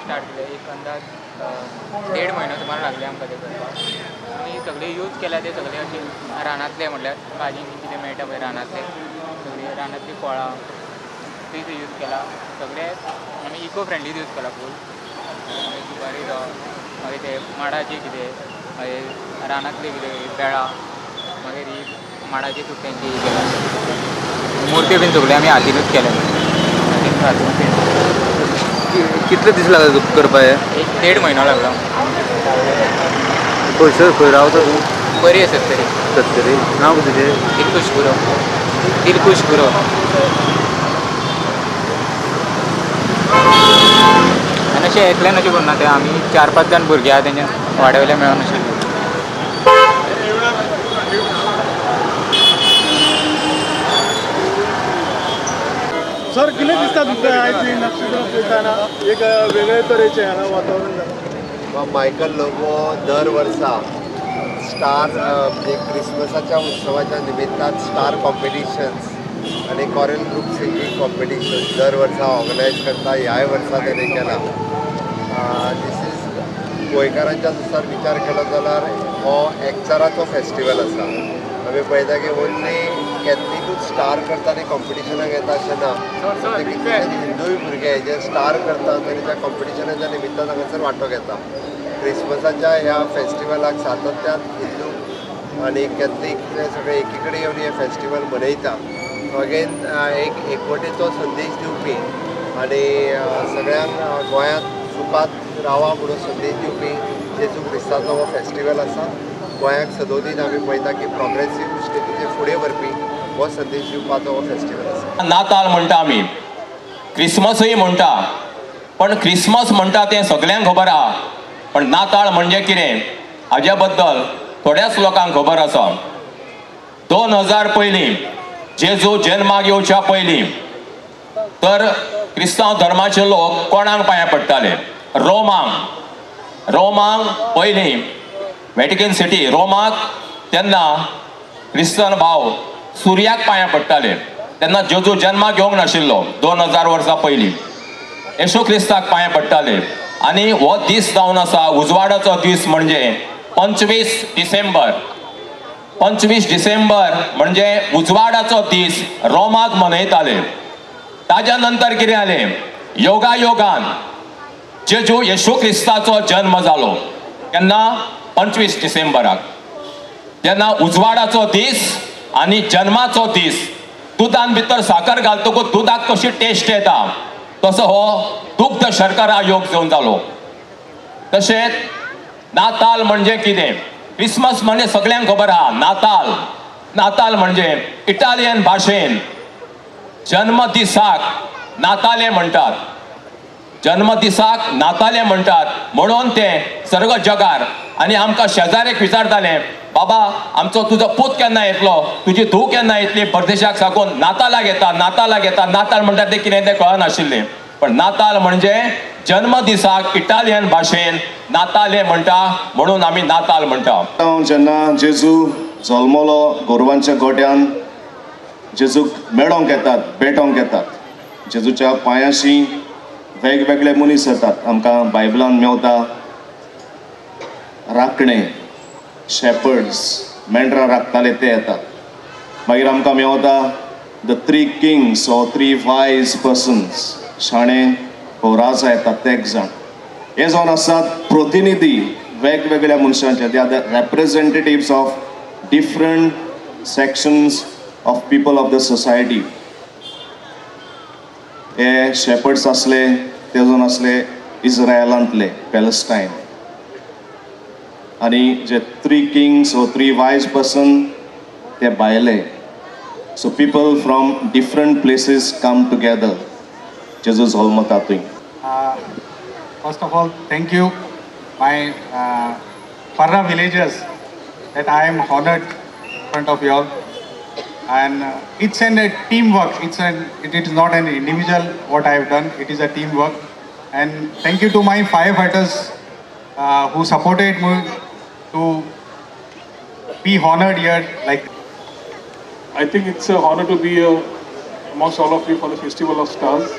Start केलें. एक अंदाज 1.5 म्हयनो सुमार लागले आमकां ते करपाक. आमी सगळे यूज केल्या ते सगळे अशे रानांतले, म्हटल्यार भाजी कितें मेळटा पळय रानांतले, सगळी रानांतली फळां तीच यूज केला. सगळे आमी इको फ्रेंडली यूज केला फूल. सुपारी जावं, मागीर ते माडाचे कितें, मागीर रानांतले कितें बेळां, मागीर ही माडाची तुट्यांची केला. मुर्त्यो बीन सगळ्यो आमी हातीनूच केल्या. हातीन पेंट. कितले दीस लागले तुका करपाक हे? एक 1.5 म्हयनो लागलो. खंयसर खंय रावता तूं? बरी आसात तरी. सत्तरी. नांव कितें तुजें? दिलखुश गुरव. दिलखुश गुरव. आनी अशें एकल्यान अशें करूं ना, ते आमी 4-5 जाण भुरगे आहा तेंच्या वाड्या वयल्या मेळोन अशें. सर, कितें दिसता तुमकां आयज ही नक्षत्र पळयतना एक वेगळे तरेचें हांगा वातावरण जालां? मायकल लोबो दर वर्सा स्टार म्हणजे क्रिसमसाच्या उत्सवाच्या निमित्तान स्टार कॉम्पिटिशन्स आनी कॉरल ग्रूप सिंगींग कॉम्पिटिशन्स दर वर्सा ऑर्गनायज करता. ह्याय वर्सा तेणें केला. दीस is गोंयकारांच्या नुसार विचार केलो जाल्यार हो एकचाराचो फेस्टिवल आसा. आमी पळयता की ओन्ली कॅथलिकूच स्टार करता आनी कॉम्पिटिशनाक येता अशें ना, ते कितलेशेच हिंदूय भुरगे जे स्टार करतात आनी त्या कॉम्पिटिशनाच्या निमित्तान हांगासर वांटो घेता. क्रिसमसाच्या ह्या फेस्टिवलाक सातत्यान हिंदू आनी कॅथलीक हे सगळे एकी कडेन येवन हें फेस्टिवल मनयता. अगेन एक एकवटेचो संदेश दिवपी आनी सगळ्यांक गोंयांत सुखात रावा म्हणून संदेश दिवपी जेजू क्रिस्ताचो हो फेस्टिवल आसा. गोंयाक सदोदीत आमी पळयता की प्रोग्रेसीव स्टेटीचे फुडें व्हरपी हो संदेश दिवपाचो हो फेस्टिवल आसा. नाताल म्हणटा आमी, क्रिसमसूय म्हणटा, पण क्रिसमस म्हणटा तें सगल्यांक खबर आहा, पण नाताळ म्हणजे कितें हाज्या बद्दल थोड्याच लोकांक खबर आसा. 2000 पयलीं, जेजू जन्माक येवच्या पयलीं तर क्रिस्तांव धर्माचे लोक कोणाक पांया पडटाले? रोमांक. रोमांक पयलीं वेटिकन सिटी रोमाक तेन्ना क्रिस्तांव भाव सुर्याक पांया पडटाले. तेन्ना जेजू जन्माक येवंक नाशिल्लो. 2000 वर्सां पयलीं येशू क्रिस्ताक पांया पडटाले. आनी हो दीस जावन आसा उजवाडाचो दीस, म्हणजे 25 डिसेंबर. 25 डिसेंबर म्हणजे उजवाडाचो दीस रोमाक मनयताले. ताज्या नंतर कितें जालें, योगायोगान जेजू येशू क्रिस्ताचो जन्म जालो केन्ना? 25 डिसेंबराक. तेन्ना उजवाडाचो दीस आनी जन्माचो दीस. दुदान भितर साकर घालतकूच दुदाक कशी टेस्ट येता तसो हो दुग्ध शर्करा योग जावन जालो. तशेंच नाताल म्हणजे कितें? क्रिसमस म्हणजे सगळ्यांक खबर आहा. नाताल, नाताल म्हणजे इटालियन भाशेन जन्मदिसाक नाताले म्हणटात. जन्मदिसाक नाताले म्हणटात म्हणून ते सर्व जगार. आनी आमकां शेजाऱ्याक विचारताले, बाबा आमचो तुजो पूत केन्ना येतलो, तुजी धूव केन्ना येतली परदेशाक साकून? नातालाक येता, नातालाक येता. नाताल म्हणटात तें कितें तें कळनाशिल्लें, पण नाताल म्हणजे जन्मदिसाक इटालियन भाशेन नाताले म्हणटा म्हणून आमी नाताल म्हणटा. जेन्ना जेजू जल्मलो गोरवांच्या गोट्यान, जेजूक मेळोंक येतात, भेटोंक येतात. जेजूच्या पांयाशी वेगवेगळे मनीस येतात. आमकां बायबलान मेवता राखणे, शेपर्ड्स, मेंढरां राखताले ते येतात. मागीर आमकां मेवता the 3 kings or 3 wise persons, शाणे हो राजा येतात ते एक जाण. हे जावन आसात प्रतिनिधी वेगवेगळ्या मनशांचे. They are the representatives of different sections of people of the society. हे शेपर्ड्स आसले ते जावन आसले इस्रायलांतले, पॅलेस्टायन. आनी जे 3 किंग्स ओ 3 वायज पर्सन ते भायले. So people from different places come together जेजू जल्मता थंय. First of all, thank you, my Parra villagers, that I am honored in front of you all. And it's a teamwork. It is not an individual what I have done. It is a teamwork. And thank you to my firefighters who supported me to be honored here. Like, I think it's an honor to be amongst all of you for the Festival of Stars.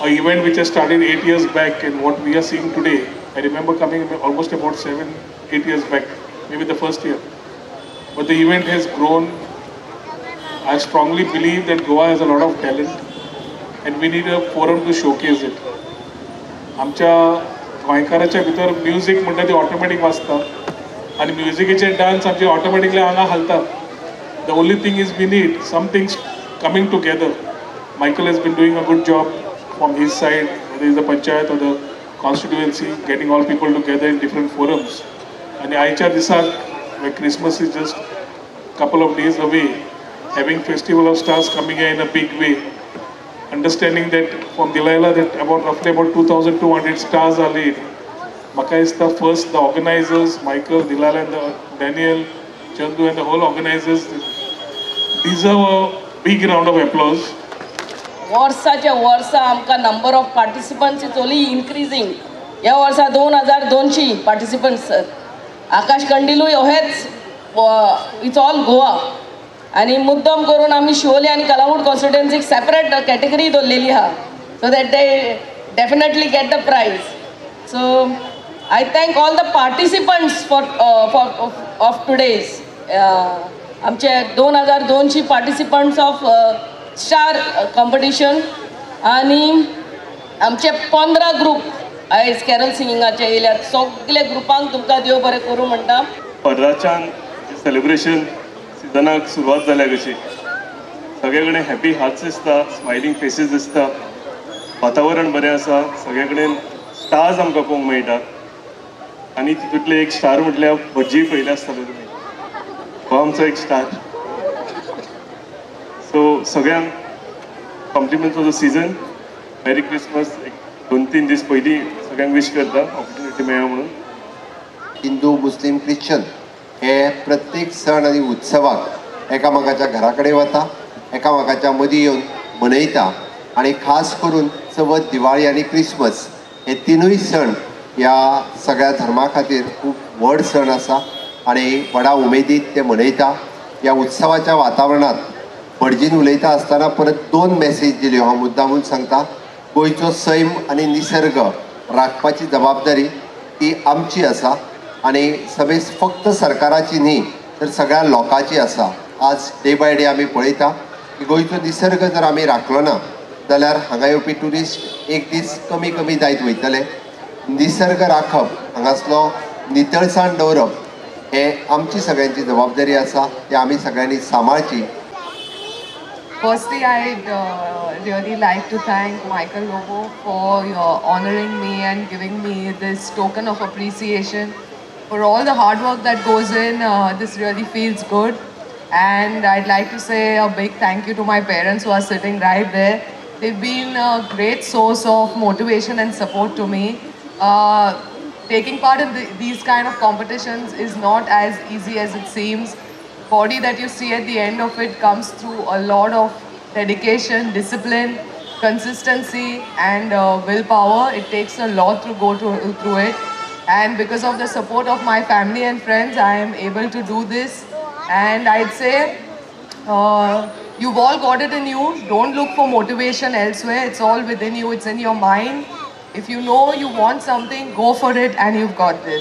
A event which has started 8 years back and what we are seeing today, I remember coming almost about 7-8 years back, maybe the first year. But the event has grown. I strongly believe that Goa has a lot of talent and we need a forum to showcase it. आमच्या गोंयकाराच्या भितर music म्हणटा ती automatic वाजता आनी म्युजिकेचे dance आमचे automatically आंगां हालता. The only thing is we need some things coming together. Michael has been doing a good job from his side, whether it's the panchayat or the constituency, getting all people together in different forums. आनी आयच्या दिसाक, where Christmas is just couple of days away, having Festival of Stars coming here in a big way, understanding that from Delilah that about roughly about 2,200 stars are laid. म्हाका दिसता first the organizers, Michael, Delilah and the Daniel, Chandu and the whole organizers deserve a big round of applause. वर्साच्या वर्सा आमकां number of participants is only increasing. ह्या वर्सा 2200 participants. आकाश कंडिलूय हेच, it's all Goa. आनी मुद्दम करून आमी शिवोली आनी कलांगूट कॉन्स्टिट्युएन्सीक सेपरेट कॅटेगरी दवरलेली आहा, so that they definitely get the prize. So I thank all the participants for of today's आमचे 2200 पार्टिसिपंट्स ऑफ स्टार कॉम्पिटिशन. आनी आमचे 15 ग्रूप आयज कॅरल सिंगिंगाचे येयल्यात. सगळे ग्रुपांक तुमकां देव बरें करूं म्हणटा. पर्राच्यान सेलिब्रेशन सिजनाक सुरवात जाल्या कशी, सगळे कडेन हॅपी हार्ट्स दिसता, स्मायलींग फेसीस दिसता, वातावरण बरें आसा, सगळे कडेन स्टार्स आमकां पळोवंक मेळटा. आनी तितूंतले एक स्टार म्हटल्यार भजी पळयले आसतले तुमी, हो आमचो एक स्टार. सो सगळ्यांक compliments of the season, merry Christmas. एक 2-3 दीस पयलीं सगळ्यांक विश करता, ऑपॉर्च्युनिटी मेळ्ळा म्हणून. हिंदू, मुस्लीम, क्रिश्चन हे प्रत्येक सण आनी उत्सवाक एकामेकाच्या घरा कडेन वता, एकामेकाच्या मदीं येवन मनयता. आनी खास करून चवथ, दिवाळी आनी क्रिसमस हे तिनूय सण ह्या सगळ्या धर्मा खातीर खूब व्हड सण आसा आनी व्हडा उमेदीत ते मनयता. ह्या उत्सवाच्या वातावरणांत भटजीन उलयता आसतना परत 2 मॅसेज दिल्यो. हांव मुद्दामून सांगता, गोंयचो सैम आनी निसर्ग राखपाची जबाबदारी ती आमची आसा आनी समेज फक्त सरकाराची न्ही तर सगळ्या लोकांची आसा. आज डे बाय डे आमी पळयता की गोंयचो निसर्ग जर आमी राखलो ना जाल्यार हांगा येवपी ट्युरिस्ट एक दीस कमी कमी जायत वयतले. निसर्ग राखप, हांगासलो नितळसाण दवरप हे आमची सगळ्यांची जबाबदारी आसा, ती आमी सगळ्यांनी सांबाळची. Firstly, I'd really like to thank Michael Lobo for honoring me and giving me this token of appreciation for all the hard work that goes in. This really feels good. And I'd like to say a big thank you to my parents who are sitting right there. They've been a great source of motivation and support to me. Taking part in these kind of competitions is not as easy as it seems. Body that you see at the end of it comes through a lot of dedication, discipline, consistency and willpower. It takes a lot to go through it. And because of the support of my family and friends, I am able to do this. And I'd say you've all got it in you. Don't look for motivation elsewhere. It's all within you. It's in your mind. If you know you want something, go for it and you've got this.